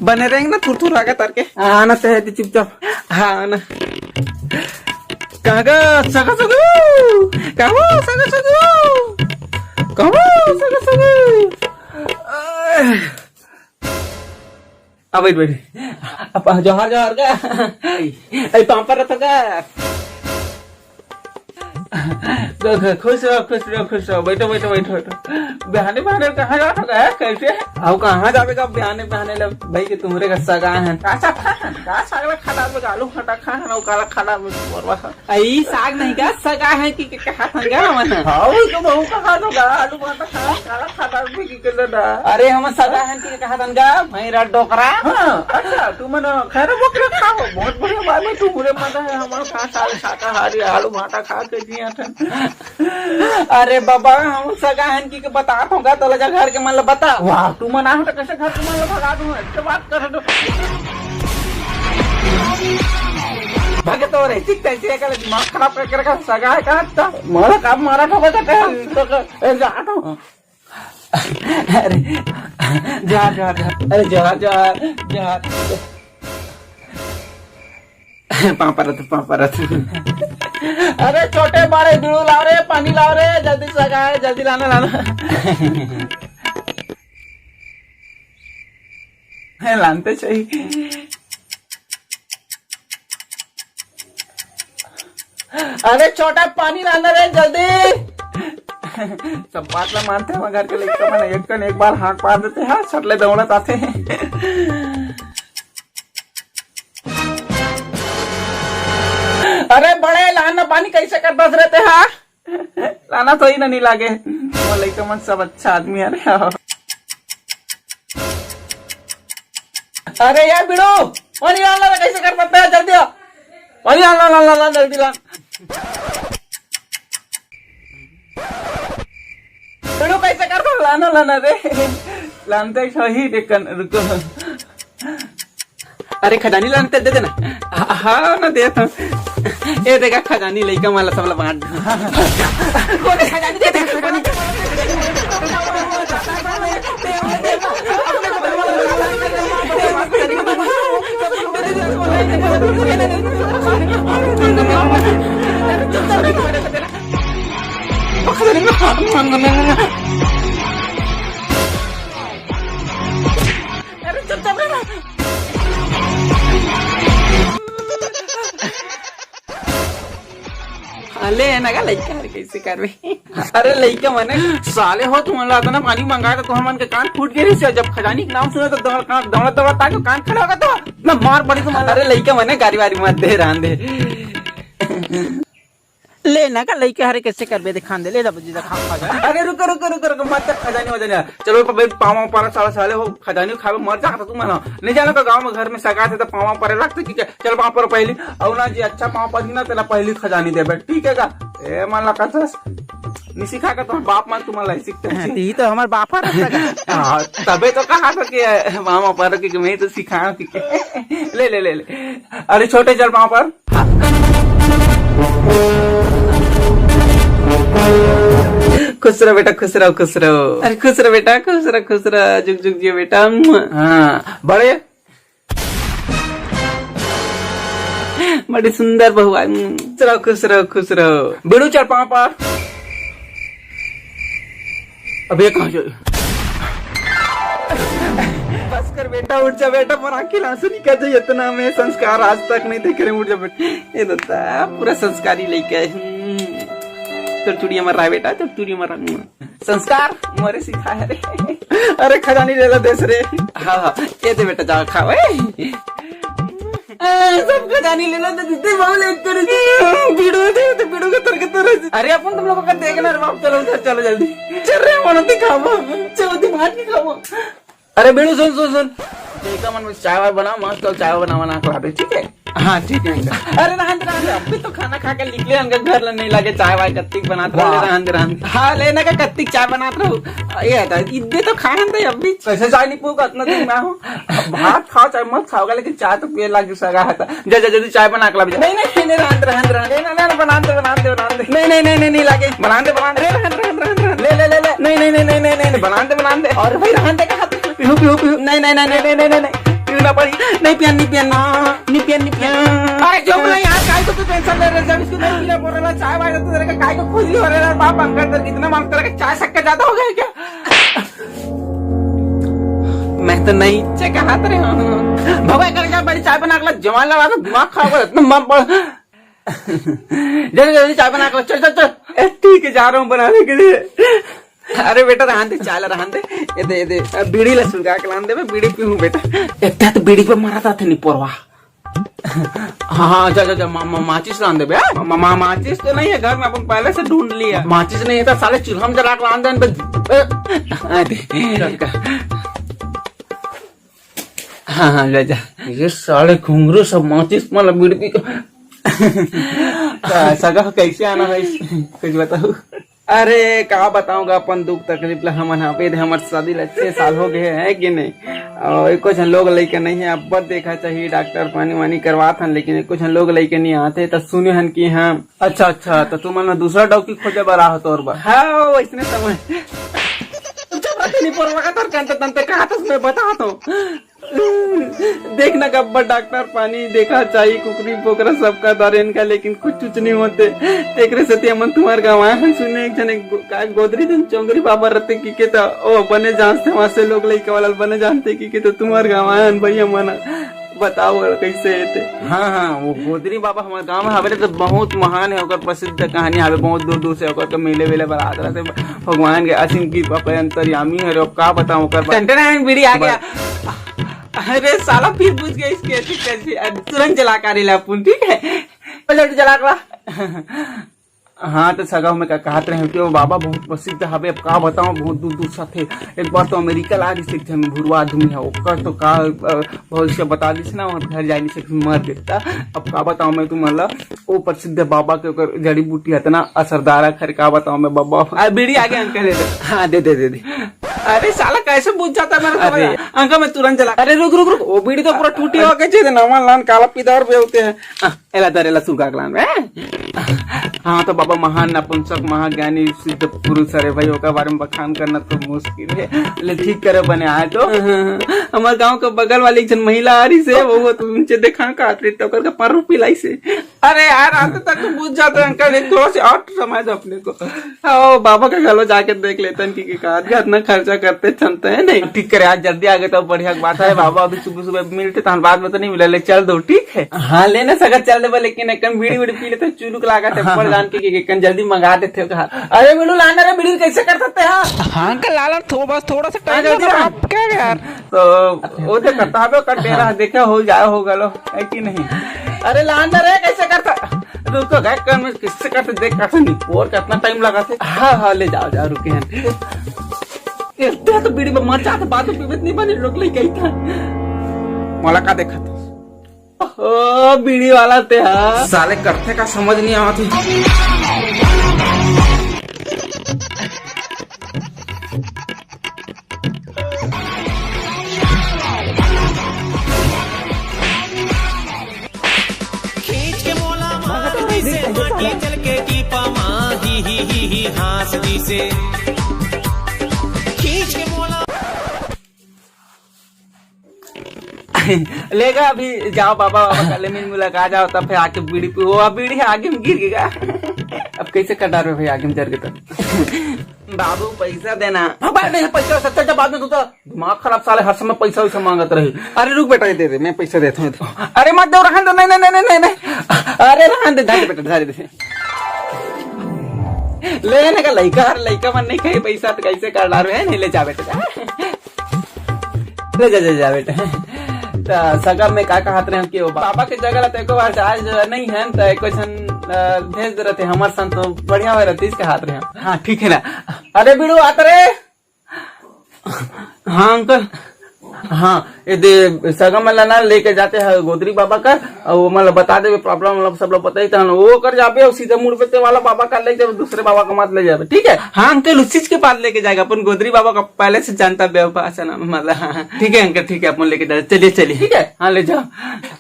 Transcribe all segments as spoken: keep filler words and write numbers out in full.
बने रहेंगे ना, थुर थुर आगे तरके। हाँ ना, तहे दे चुपचाप। हाँ ना। कहाँ गा सगा सगू? कहाँ वो सगा सगू? कहाँ वो सगा सगू? अब बैठ, बैठ। अब जोहार, जोहार गा। अई पाँव परत हों गा। खुश रहो, खुश रहो, खुश रहो। बैठो, बैठो, बैठो, बैठो। बिहाने, बिहाने कहाँ जात हों गा? कैसे? अब कहाँ जाबे गा बिहाने, बिहाने ले? भाई के तुम्हरे का सगा है। का साग खाए हन? का साग ला खा डालबे गा? आलू भाटा खाए हन, अउ काला खा डालबे गा? अई साग नहीं गा, सगा है कि, कि कहा था गा मन? हाँ, वो तो बहू कहा तो गा, आलू भाटा खा, काला खा डालबे कि के दादा। अरे, हम सगा है कि कहा था गा, भैरा डोकरा। हाँ, अच्छा, तुमन खैर बोकरा खाओ, बहुत बढ़िया बात है, तुम्हरे मजा है, हमन कहाँ सारे शाकाहारी आलू भाटा खा के जियत हन। अरे बाबा, हम सगा हन कि के बतात हों गा, तोला जा घर के मन ला बता। वाह, तुमन आहो त कैसे घर के मन ला भगा दूं? ऐसे बात कर दो। भगत हो रही थी, कैसे का दिमाग खराब करके रखा, सगा है कहाँ था? मारा काम मारा था, बता कहाँ तो का-, ए, जा तो। अरे, जा, जा, जा। अरे, जा, जा, जा। पाँव परत, पाँव परत। अरे छोटे बड़े बिड़ू लाव रे, पानी लाव रे, जल्दी सगा है, जल्दी लाना, लाना। लानते चाहिए। अरे छोटा, पानी लाना रे जल्दी। सब बात ला मानते हैं, मगर के लइका मन एक कन एक बार हाँक पार देते हैं, सटले दौड़त आते हैं। अरे बड़े, लाना पानी कैसे करत रहे तेहा? लाना तो ही ना नहीं लागे। वो लइका मन सब अच्छा आदमी है रे। अरे यार बिड़ू, पानी लाना रे, कैसे करत रहे, जल्दी आ। पानी लाना, लाना, लाना, जल्दी ला। बिड़ू कैसे करत रहे, लाना, लाना रे। लानते ही सही, देखन, रुको। अरे खजानी लानते दे देना। हाँ, हाँ, ना दे तो। ए देखा खजानी लइका मन ला सब ला बांट दो। कोने खजानी दे दे, कोने। अरे चुपचाप रह। हाँ, ले ना गा लइका हर कैसे करबे। अरे लइका मने साले हो, तुमन ला अतना पानी मंगाए त तुमन मन के कान फूट गे रहिस। जब खजानी के नाम सुने त दौड़, कान दौड़त दौड़त आके कान खड़ा होगा तो ना मार पड़ी तुमन ला। अरे लइका मने गारी वारी मत दे, रहन दे। ले ना का लइका हरे कैसे करबे, दिखान दे, ले जा बजी, दिखा, खा जा। अरे रुको, रुको, रुको, रुको, मत कर खजानी वजानी। चलो, प-, भाई, पाँव परा साला साले हो, खजानी खाबे मर जा, तुमन नहीं जाना तो गाँव में घर में सगा थे तो पाँव परे लगते कि क्या? चल पाँव पर पहली, अउ ना जी, अच्छा पाँव पर ना, तेला पहली खजानी देबे, ठीक है का? ए, मन ला कसस, नहीं सिखा का, तुम्हारे बाप मन तुम्हारे लाई सीखते हैं। हाँ, ती तो हमारे बाप हर रहता का। हाँ, तबे तो कहा था कि, ए, पाँव पर कि मैं तो सिखाया कि, ले, ले, ले, ले। अरे छोटे, चल पाँव पर। खुश रहो बेटा, खुश रहो, खुश रहो। अरे खुश रहो बेटा, खुश रहो, खुश रहो, जुग जुग जियो बेटा। हाँ, बड़े। बड़ी सुंदर बहू आई। खुश रहो, खुश रहो, खुश रहो। बिड़ू चल पाँव पर। अबे कहाँ जा-, बस कर बेटा, उठ जा बेटा, मोर आँखी ले आंसू निकल जाए, इतना मैं संस्कार आज तक नहीं देखे रे, उठ जा बेटा। ये तो ता पूरा संस्कारी लइका है। हम्म। तोर चुड़िया मर रहा है बेटा, तोर चुड़िया मर रहा है। संस्कार मोरे सिखाए रे। अरे खजानी ले ला देस रे। हाँ, हाँ, ये दे बेटा, जा खा, ओए। आ, सब खजानी ले ला, तो जितने बाबू ले एक करी। बिड़ू दे, तो बिड़ू के तरकत रहे। अरे, अपन तुम लोगों का देखना रे बाप, चलो उधर, चलो जल्दी। चल रे, मनो दिखावा, चलो दिमाग दिखावा। अरे बिड़ू, सुन, सुन, सुन। देखा मन में चाय वाय बनाओ, मस्त चाय वाय बना, बना खिला दे, ठीक है? हाँ, ठीक है। अरे रहन दे, रहन दे, अभी तो खाना खा के निकले हन, घर ले नहीं लागे, चाय वाय कत्तिक बनात रहो, वाह। रहन दे, रहन दे। हाँ, लेना का कत्तिक चाय बनात रहो। ये है, इद्दे तो खाए हन दे अभी। कैसे चाय नहीं पीऊंगा इतना दिन में हूँ? भात खाओ चाहे मत खाओगा, लेकिन चाय तो पिए लाग सगा है। जा, जा, जल्दी चाय बना के ला, जा। नहीं, नहीं, नहीं, रहन दे, रहन दे, रहन दे। नहीं, नहीं, नहीं, नहीं, नहीं, नहीं, लागे। बना दे, बना दे। अरे, रहन, रहन, रहन, रहन। ले, ले, ले, ले। नहीं, नहीं, नहीं, नहीं, नहीं, नहीं, नहीं, बना दे, बना दे। और भाई, रहन दे, कहा तू? पीहू, पीहू, पीहू। नहीं, नहीं, नहीं, नहीं, नहीं, नहीं, नहीं। ना पड़ी। नहीं पियन, नहीं पियन, नहीं पियन, नहीं पियन। अरे चुप ना यार, काय को तू टेंशन ले रहे? जब इसको नहीं पीना पड़ रहा, चाय वाय तो तेरे का काय को खुजली हो रहा है? बाप अंकल, तेरे कितना मांगता रहे, चाय शक्कर ज्यादा हो गया क्या? मैं तो नहीं, चे कहा तेरे, हाँ, हाँ। भगवान कर क्या बड़ी चाय बना के ला, जवान लगा तो दिमाग खराब हो, इतना मन पड़। जल्दी, जल्दी चाय बना के ला, चल, चल, चल। ए, ठीक है, जा रहा हूँ बनाने के लिए। अरे बेटा, रहन दे, चाय ला रहन दे। ये दे, ये दे, अब बीड़ी ला सुलगा के लान दे, मैं बीड़ी पीऊँ बेटा। इतना तो बीड़ी पे मरा था, थे नहीं परवाह। हाँ, हाँ, जा, जा, जा, मा-, मा-, माचिस लान दे बे। मा-, मा-, माचिस तो नहीं है घर में, अपन पहले से ढूंढ लिया। माचिस नहीं है तो साले चूल्हा में जला के लान दे बे। ए, आ दे, चल का। हाँ, हाँ, ले जा। ये साले घुंगरू सब माचिस मन ला बीड़ी पी के। का सगा कैसे आना है, कुछ बताओ। अरे, का बताऊंगा अपन दुख तकलीफ ला, हमन हा, अबे हमर शादी ला छह साल हो गए, है कि नहीं? और एको झन लोग लइके नहीं है, अब्बड़ देखा चाहिए, डॉक्टर पानी वानी करवात हन, लेकिन एको झन लोग लइके नहीं आते, त सुने हन कि हाँ। अच्छा, अच्छा, तो तुमन दूसरा डौकी खोजे बर आहो तोर बर? हाँ, वैसने समय। जब रखे नहीं परवा का तर कंते तंते कहा था, मैं बता दो। देख ना गब्बर, डॉक्टर पानी देखा चाही, कुकरी बोकरा सबका दारेन का, लेकिन कुछ कुछ नहीं होते। तेकरे सेती हमन तुम्हार गाँव आए हन सुने, एक जन एक गो-, का गोदरी धन चोंगरी बाबा रहते की के त ओ बने जानते, वहाँ से लोग लइका वाला बने जानते की के त तुम्हार गाँव आए हन भैया मन, बताओ कैसे हेते। हाँ, हाँ, वो गोदरी बाबा हमारे गाँव में हवे तो बहुत महान है, ओकर प्रसिद्ध कहानी हवे, बहुत दूर दूर से ओकर के मिले विले बर आत रहते। भगवान के असीम कृपा पे अंतर्यामी है, अब का बताऊँ ओकर बारे। टन टन बीड़ी आ गया। अरे साला, फिर बुझ गए इसके ऐसी कैसी। अब तुरंत जला का रे ला अपन, ठीक है? पलट जला का। हाँ, तो सगा में का कहत रहे कि वो बाबा बहुत प्रसिद्ध हवे, अब का बताऊँ, बहुत दूर दूर से थे। एक बार तो अमेरिका ला रही से भुरवा आदमी है, ओकर तो का, अ, भविष्य बता दिस ना, वहाँ घर जाए नहीं से मर देता। अब का बताऊँ मैं तुम्हारा, वो प्रसिद्ध बाबा के ओकर जड़ी बूटी इतना असरदार है, खैर का बताऊँ मैं बाबा। आ, बीड़ी आगे अंकल ले ले। हाँ, दे, दे, दे, दे। अरे साला, कैसे बुझ जाता है मेरा अरे। समझ? अंकल, मैं तुरंत जला। अरे रुक, रुक, रुक, वो बीड़ी तो पूरा टूटी हो गई, चीज नवा लान काला पीदा और बेवते हैं। आ, एला दर, एला सुगा कलान में। हाँ, तो बाबा महान नपुंसक महाज्ञानी सिद्ध पुरुष, अरे भाई, ओकर बारे में बखान करना तो मुश्किल है। ले ठीक करे बने आए तो। हमारे गांव के बगल वाली एक जन महिला आ रही से, वो, वो तो उनसे देखा का आते तो ओकर का पर रुपये लाई से। अरे यार, आते तक तो बुझ जाते हैं अंकल, एक थोड़ा सा और समय दो अपने को। हाँ, बाबा का घलो जाके देख लेते हैं कि, कि कहा, इतना खर्चा करते चलते हैं नहीं। ठीक करे, आज जल्दी आ गए तो बढ़िया बात है। बाबा अभी सुबह सुबह मिलते, तहन बाद में तो नहीं मिला, ले चल दो, ठीक है? हाँ, ले ना सका चल देबा, लेकिन एक बीड़ी उड़ी पी लेते, चुलुक लागत है, हाँ, ऊपर हाँ। जान के, कि, कि, कन जल्दी मंगा देते हो कहा। अरे बिल्लू, लाना रे बीड़ी, कैसे कर सकते हैं? हाँ अंकल, लाला थो, बस थोड़ा सा हाँ, टाइम जल्दी दो, लाओ। आप क्या यार? तो वो तो करता है, वो कर दे रहा है, हाँ। देखा हो जाए, हो गलो, है कि नहीं? अरे लाना रे, कैसे करता? रुको, गए कर में किससे करते, देख कर से नहीं, और कितना टाइम लगा थे। हाँ, हाँ, ले जाओ, जाओ, रुके हैं। इतना तो बीड़ी में मर जाते, बाद में पीबे नहीं बने, रोक ले गई था। मोला का देखा था? ओ, बीड़ी वाला ते हा। साले करथे का समझ नहीं आवत हे। खींच के मोला मार दिसे, माटी चल के टीपा मा, ही, ही, ही, ही, हाँस दिसे। खींच के मोला। लेगा अभी जाओ बाबा, बाबा कल मिल मुलाकात जाओ, तब फिर आके बीड़ी पी, वो बीड़ी आगे में गिर गया। अब कैसे कटा रहे भाई, आगे में जर के तब। बाबू पैसा देना। हाँ भाई, नहीं पैसा, सत्तर जब बाद में तू तो दिमाग खराब साले, हर समय पैसा वैसा मांगत रही। अरे रुक बेटा, ये दे दे, मैं पैसा देता हूँ। अरे मत दो, रहन दो, नहीं, नहीं, नहीं, नहीं, नहीं। अरे रहन दे, धर दे बेटा, धर दे। ले ने का लइका, हर लइका मन नहीं खाई पैसा, तो कैसे कर डाल रहे हैं? नहीं, ले जा बेटा, जा। ले जा, जा, जा बेटा। तो सगा में का कहत रहे हैं कि वो बाबा के जगह ला तो एको बार चार्ज नहीं है, तो एको झन, अ, भेज दे रहते हमारे साथ तो बढ़िया हो रहते, इसके हाथ रहे हैं। हाँ, ठीक है ना? अरे बीड़ू, आत रे। हाँ अंकल। हाँ, ये दे सगा मन ला ना लेके जाते हैं गोदरी बाबा का, और वो मतलब बता देवे प्रॉब्लम, मतलब सब लोग बताई, तहन वो कर जाबे और सीधा मुड़ पे ते वाला बाबा का ले जाबे, दूसरे बाबा का मत ले जाबे, ठीक है? हाँ अंकल, उसी के पास लेके जाएगा अपन, गोदरी बाबा का पहले से जानता बेवफा सा नाम है, मतलब, हाँ, हाँ। ठीक है अंकल, ठीक है, अपन लेके जाते, चलिए, चलिए। ठीक है? हाँ, ले जाओ।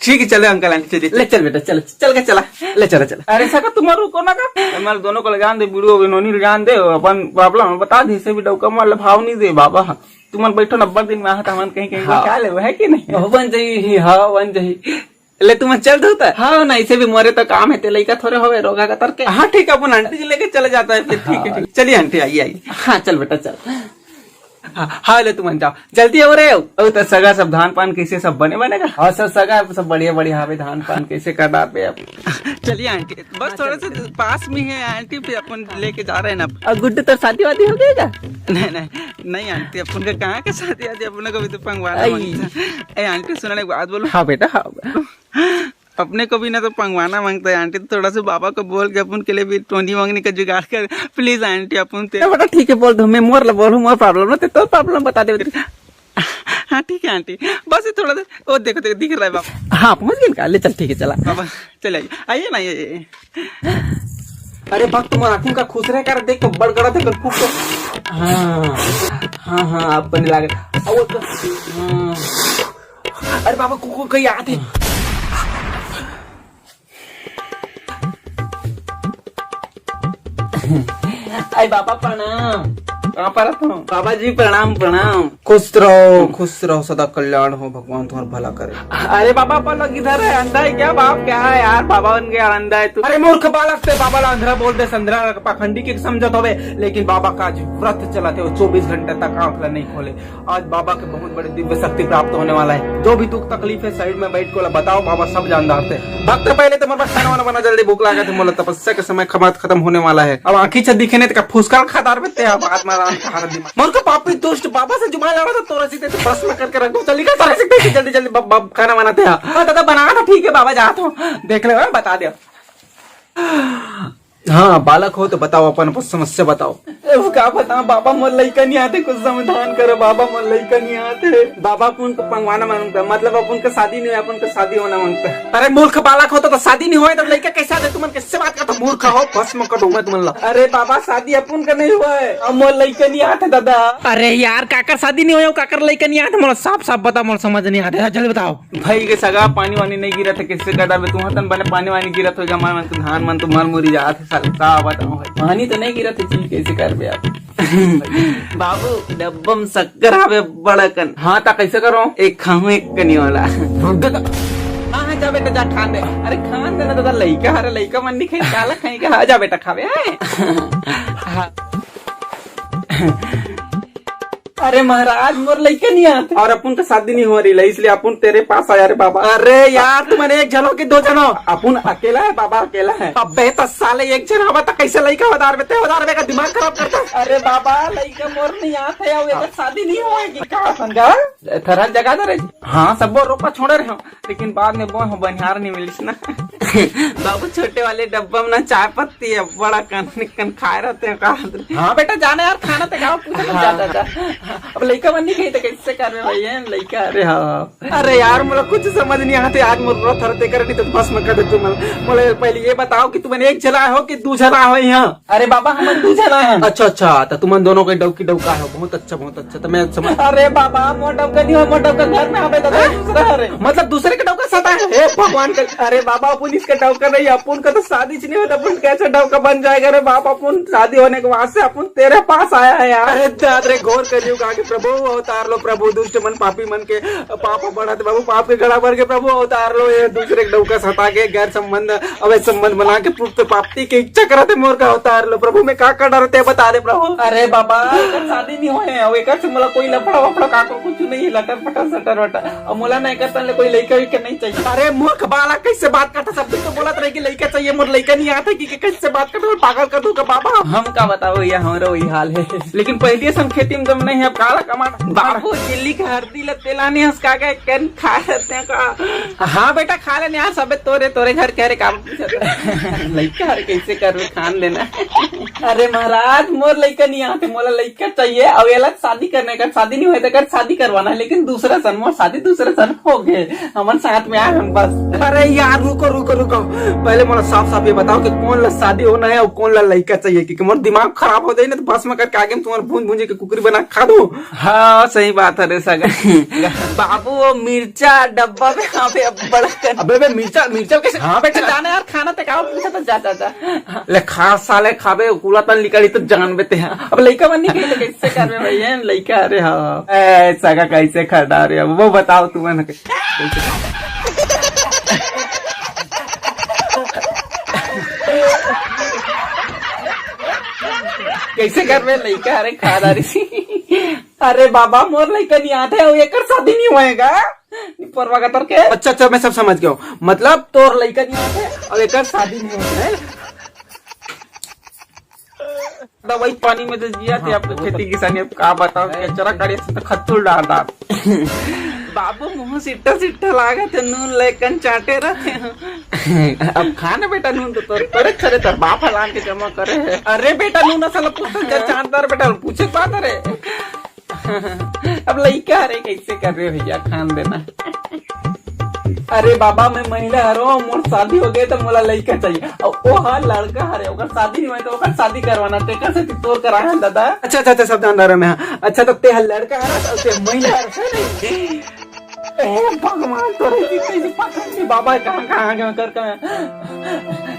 ठीक है, चलो अंकल, आंटी, चलिए, ले चल बेटा, चल, चल के चला, ले चला, चला। अरे सका, तुम्हारे रुको ना का, हमारे दोनों को ले जान दे, बूढ़ो नोनी ले जान दे, अपन प्रॉब्लम बता दे, इसे भी डौका मार ले, भाव नहीं दे बाबा। तुमन बैठो न, अब्बड़ दिन में आहत, हमन कहीं कहीं हाँ। का लेबो, है कि नहीं? हो, बन जाही, हाँ, बन जाही। ले, तुमन चल दो त। हाँ, ना, इसे भी मोरे तो काम हे, ते लइका थोरे होवे, रोगा कतर के। हाँ, ठीक है, अपन आंटी जी लेके चले जाता है फिर, ठीक है, हाँ। ठीक। चलिए आंटी, आइए, आइए। हाँ, चल बेटा, चल। हाँ, हाँ, ले, तुमन जाओ, जल्दी आओ रे। ओ, तो सगा सब धान पान कैसे, सब बने बने का? हाँ, सब सगा सब बढ़िया बढ़िया हवे, धान पान कैसे कर डाल पे अब। चलिए आंटी, बस थोड़ा सा पास में है आंटी, फिर अपन लेके जा रहे हैं ना। और गुड्डू, तोर शादी वादी हो गया का? नहीं, नहीं, नहीं आंटी, अपन का कहाँ के शादी आदि, अपन को भी तो पंगवाना आई। मांगता है। ए आंटी, सुना ना, एक बात बोलूं? हाँ बेटा, हाँ। अपने को भी ना तो पंगवाना मांगता है आंटी, तो थोड़ा सा बाबा को बोल के अपन के लिए भी टोनी मंगनी का जुगाड़ कर, प्लीज आंटी, अपन ते। ए बेटा, ठीक है, बोल दो, मैं मोर ला बोलूं, मोर प्रॉब्लम ना, ते तोर प्रॉब्लम बता दे। हाँ, ठीक है आंटी, बस ये थोड़ा सा, ओ, देखो, देखो, दिख रहा है बाबा। हाँ, पहुंच गए इनका, ले चल, ठीक है, चला। बाबा, चले आइए, आइए ना, आइए, आइए। अरे भक्त मन, आँखी का खुश रहे कर, देख तो बड़ गड़ा थे, खूब तो। हाँ, हाँ, हाँ, अब बने लागे। अब वो तो, हाँ। अरे बाबा, कुकुर कहीं आते। अरे बाबा प्रणाम। कहाँ पर हो? बाबा जी प्रणाम, प्रणाम। खुश रहो, खुश रहो, सदा कल्याण हो, भगवान तुम्हारा भला करे। अरे बाबा, अपन लोग इधर है, अंधा है क्या बाप? क्या है यार, बाबा बन गया, अंधा है तू। अरे मूर्ख बालक, ते बाबा ला अंधरा बोल दे, संधरा पाखंडी के समझत होवे, लेकिन बाबा का आज व्रत चलत हे, वो चौबीस घंटे तक आंख ला नहीं खोले। आज बाबा के बहुत बड़े दिव्य शक्ति प्राप्त होने वाला है। जो भी दुख तकलीफ है, साइड में बैठ के ओला बताओ, बाबा सब जानदार थे। भक्त, पहले तो मोर बर खाना वाना बना जल्दी, भूख लागत हे मोला, तपस्या के समय खमात खत्म होने वाला है। अब आँखी छे दिखे नहीं तो का फुसकल खा डारबे ते, अब बात में आराम से हारत दिमाग। मोर का पापी दुष्ट बाबा से जुबान लड़ा था, तोरा सीधे तो भस्म करके रख दो। चल निकल, तोरा सीधे जल्दी जल्दी ब-, ब-, खाना बनाते हैं। हाँ दादा, बना था, ठीक है बाबा, जात हो, देख ले, हाँ, बता दे। हाँ, बालक हो तो बताओ, अपन, अपन समस्या बताओ। अब का बताओ बाबा, मोर लइका नहीं आते, कुछ समाधान करो बाबा, मोर लइका नहीं आते। बाबा, अपन को पंगवाना मांगता, मतलब अपन का शादी नहीं हुआ, अपन का शादी होना मांगता। अरे मूर्ख बालक हो तो, तो शादी नहीं हुआ तो लइका कैसे आते? तुमन कैसे बात करता? मूर्ख हो, भस्म कर दूं मैं तुमन ला। अरे बाबा, शादी अपन का नहीं हुआ है, अब मोर लइका नहीं आते दादा। अरे यार, काकर शादी नहीं हुआ, काकर लइका नहीं आते, मोला साफ साफ बता, मोला समझ नहीं आते, जल्दी बताओ। भाई के सगा पानी वानी नहीं गिरत हे, कैसे कर डारबे? तुंहर तन बने पानी वानी गिरत होगा, मन, मन तो धान मन तो मर मुरी जात हे, साला का बताऊं भाई, पानी तो नहीं गिरत हे जी, कैसे करबे आप? बाबू, डब्बा में शक्कर हवे बड़ा कन। हाँ, ता कैसे करो? एक खाहूं, एक कनी वाला। हाँ, हाँ, जा बेटा, जा खान दे। अरे खान दे ना दादा, लइका हरे, लइका मन नहीं खाई, काला खाई का? हाँ, जा बेटा, खावे। हाँ। अरे महाराज, मोर लइका नहीं आते। और अपन का शादी नहीं हो रही है, इसलिए अपन तेरे पास आया रे बाबा। अरे यार, तुमन एक झन हो कि दो झन हो? अपन अकेला है बाबा, अकेला है। अबे तो साले एक झन हवा तो कैसे लइका हो डारबे, ते हो डारबे का दिमाग खराब करता। अरे बाबा, लइका मोर नहीं आते, अब एकर शादी नहीं होएगी का? समझा? थरा जगा दे रे। हाँ, सब रोपा छोड़े रहे हो। लेकिन बाद में बोए हो बनिहार नहीं मिलिस ना। बाबू, छोटे वाले डब्बा में ना चाय पत्ती है, बड़ा कन, कन खाए रहते हैं का? हाँ बेटा, जाना यार, खाना तो खाओ, पूछा मत हाँ। जाता था। अब लइका मन नहीं खाई तो कैसे करबे भाई, हैं? लइका, अरे हाँ। अरे यार, मोला कुछ समझ नहीं आते, आज मोर व्रत हर ते कर नहीं तो भस्म कर दे तुमन। मोला पहले ये बताओ कि तुमन एक झन आए हो कि दू झन आए हो यहाँ? अरे बाबा, हमन दू झन आए हन। अच्छा, अच्छा, तो तुमन दोनों के डौकी डौका हो, बहुत अच्छा, बहुत अच्छा। तो मैं समझ अरे बाबा, मोर डौका नहीं हो, मोर डौका घर में हवे दादा, हैं? दूसरा हरे। मतलब दूसरे के डौका सता है? हे भगवान का, अरे बाबा, अपन इसके डौका नहीं, अपन का तो शादी च नहीं होता, अपन कैसे डौका बन जाएगा रे बाप? अपन शादी होने के बाद से अपन तेरे पास आया है यार। अरे दाद रे, घोर कलयुग आगे, प्रभु अवतार लो, प्रभु दुष्ट मन पापी मन के पाप बढ़त बाबू, पाप के घड़ा भर के प्रभु अवतार लो, ये दूसरे के डौका सता के गैर संबंध, अवैध संबंध बना के पुत्र प्राप्ति के इच्छा करत हे मोर का अवतार लो। प्रभु, मैं का कर डारते बता दे प्रभु। अरे बाबा, एकर शादी नहीं होए, अब एकर से मोला कोई लफड़ा वफड़ा काको कुछ नहीं, लटर पटर सटर वटर। अब मोला ना एकर तन ले कोई लइका वइका नहीं चाहिए। अरे मूर्ख बालक, कैसे बात करता? सब कुछ तो बोलत रहे कि लइका चाहिए, मोर लइका नहीं आते कि, कि कैसे बात करता? पागल कर दूंगा बाबा। हम का बताओ, ये हमारा वही हाल है। लेकिन पहले से हम खेती में जब नहीं है, अब काला कमाना। बाबू, जिल्ली के हर दिल तेला नहीं हंस का गए, कन खा लेते हैं का? हाँ बेटा, खा लेने यार, सबे तोरे, तोरे घर के हरे काम। लइका हरे कैसे करबे, खान देना। अरे महाराज, मोर लइका नहीं आते, मोला लइका चाहिए। अब एला शादी करने का, शादी नहीं होए तो कर शादी करवाना है, लेकिन दूसरा सन, मोर शादी दूसरा सन हो गए, हमन साथ में आए हम बस। अरे यार, रुको, रुको, रुको, पहले मोला साफ साफ ये बताओ कि कौन ला शादी होना है और कौन ला लइका चाहिए, क्योंकि मोर दिमाग खराब हो जाए ना तो भस्म करके आगे में तुम्हारे भूंज भूंज के कुकरी बना के खा दो। हाँ, सही बात हे रे सगा। बाबू, वो मिर्चा डब्बा में, हाँ बे, अब बड़ा कर। अबे बे, मिर्चा, मिर्चा कैसे? हाँ बेटा, जाना यार, खाना ते का पूछा था, जा, जा, जा। ले खा साले, खाबे, कुला तन निकाली तो जान बेटे। हाँ, अब लइका मन नहीं कही तो कैसे करबे भाई, है लइका? अरे हाँ, ए सगा, कैसे खा डारे? अब वो बताओ तुमन। कैसे करबे लइका? अरे खा डारे। अरे बाबा, मोर लइका नहीं आते, अउ एकर शादी नहीं होएगा। नहीं परवा का तोर के। अच्छा, अच्छा, मैं सब समझ गया हूँ। मतलब तोर लइका नहीं आते, अउ एकर शादी नहीं होएगा। दवाई पानी में तो जिया थे। हाँ, आपको वो खेती तो किसानी, अब का बताओ, है। कचरा गाड़ी से तो खत्तुल डाल डाल। बाबू, मुंह सिट्टा सिट्टा लागत हे, नून लेकन चाटे रहते हैं। अब खा ना बेटा, नून तो तोर, तोरे खरे तर बाप हलान के जमा करे है। अरे बेटा, नून असल पूछता, जब चाटदार बेटा, पूछे बात रे। अब लइका हरे, कैसे कर रहे हो भैया, खान देना। अरे बाबा, मैं महिला हरो, मोर शादी हो गए तो मोला लइका चाहिए। अब वो हा लड़का हरे, ओकर शादी नहीं होए तो ओकर शादी करवाना, तेकर से तोर कराए हन दादा। अच्छा, अच्छा, अच्छा, सब जानदार हूँ मैं। हाँ। अच्छा, तो ते हा लड़का हरस, तो ते महिला हरस, है नहीं? ए भगवान, तोरे जी कैसे पकड़ के बाबा, कहाँ, कहाँ, कहाँ कर, कहाँ?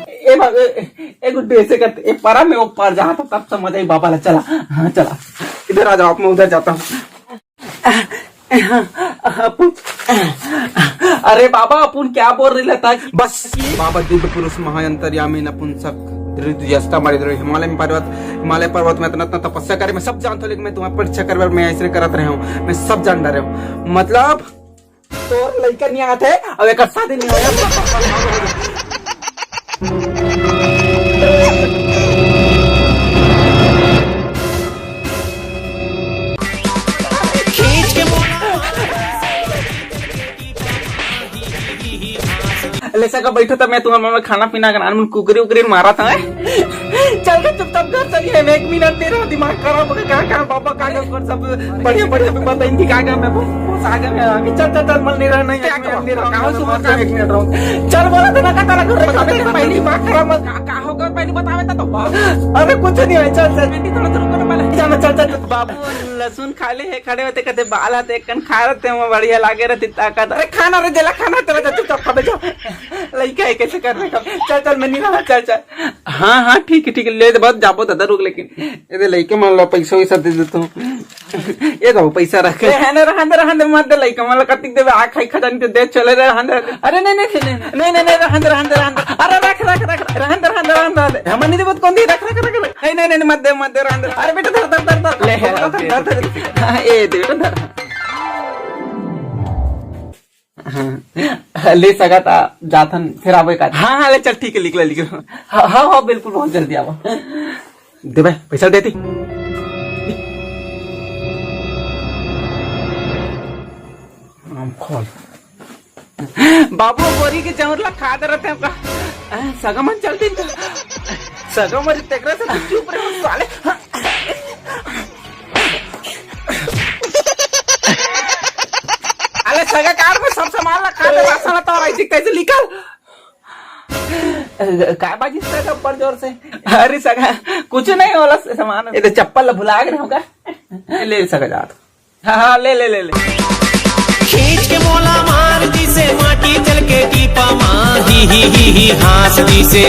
ए बाबा, ए, ए गुड्डू, ऐसे करते, ए पारा में वो पार जहाँ था, तब समझ आई बाबा ला, चला, हाँ, चला। इधर आ जाओ, आप, मैं उधर जाता हूँ। अपुन, अरे बाबा, अपुन क्या बोल रही था कि बस, बाबा दिव्य पुरुष महाअंतर्यामी नपुंसक दृढ़ यष्टा मारी दृढ़ हिमालय में पर्वत, हिमालय पर्वत में इतना, इतना तपस्या करे, मैं सब जानता हूँ, लेकिन मैं तुम्हारा परीक्षा करवा, मैं ऐसे करत रहे हूँ, मैं सब जान रहे हूँ। मतलब तोर लइका नहीं आते, अब एक शादी नहीं होया। खींच के बोला। ले सका बैठो, तब मैं तुम्हारे मन में खाना पीना का नाम कुकरी उकरी मारा था। चल के चुपचाप घर चलिए, मैं एक मिनट नहीं रहा, दिमाग खराब हो गया। कहाँ, कहाँ बाबा, कहाँ, कहाँ पर सब बढ़िया, बढ़िया भी बताइन थी, कहाँ, कहाँ मैं बहुत, बहुत आगे में आगे। चल, चल, चल, मन नहीं रहा, नहीं, क्या, क्या, नहीं रहा, कहाँ से बोलता है, एक मिनट रहो। चल, बोला था ना, कहाँ, कहाँ, कहाँ, पहली बात खराब मत, कहाँ, कहाँ होगा, पहली बतावे था तो बाप। अरे, कुछ नहीं है, चल, चल, बेटी, थोड़ा, थोड़ा, थोड़ा, पहले जाना, चल, चल, चल। बाबू, लहसुन खा ले है, खड़े होते कहते, बाल हाथ एक कन खा रहते हैं, वो बढ़िया लागे रहती ताकत। अरे, खाना रे, जेला खाना, तेरा जा, चुपचाप खा, जा। लइका है, कैसे करने का? चल, चल, मैं नहीं रहा, चल, चल। हाँ, हाँ, ठीक है, ठीक है, ले दे, बस जाबो दादा, रुक, लेकिन ये दे लइके मन ला पैसा वैसा दे देता हूँ। ये दो पैसा रख। ए, है ना, रहन दे, रहन दे, मत दे लइका मन ला, कतिक देबे, आ खाई खजानी तो दे, चले रे, रहन दे, रहन दे। अरे, नहीं, नहीं, नहीं, नहीं, नहीं, नहीं, नहीं, रहन दे, रहन दे, रहन दे। अरे, रख, रख, रख, रहन दे, रहन दे, रहन दे। हम नहीं देबो, कौन दी, रख, रख, रख, रख। नहीं, नहीं, नहीं, मत दे, मत दे, रहन दे। अरे बेटा, धर, धर, धर, धर। ले, है, धर, अब धर, ये धर, धर। हाँ, ए, दे बेटा, धर। हाँ। ले सका था, जाथन, फिर आबो एक आध। हाँ, हाँ, ले चल, ठीक है, निकल, निकल। हाँ, हाँ, हाँ, बिल्कुल, बहुत जल्दी आबो। दे भाई, पैसा देती। आम खोल। बाबू, बोरी के चाउर ला खा दे रहते हैं का? आ, सगा मन चलती तो। सगा मन तेकरा से तो चुप रहे साले। अरे सगा कार में सब सामान ला खा दे, राशन ला तो और ऐसे कैसे निकल? का बाजी सगा ऊपर जोर से? अरे सगा, कुछ नहीं होला सामान। ये तो चप्पल ला भुला गए होगा। ले सगा जा तो। हाँ, हाँ, ले, ले, ले, ले। खींच के मोला मार दिसे, माटी चल के टीपा मा, ही, ही, ही, ही, हाँस दिसे।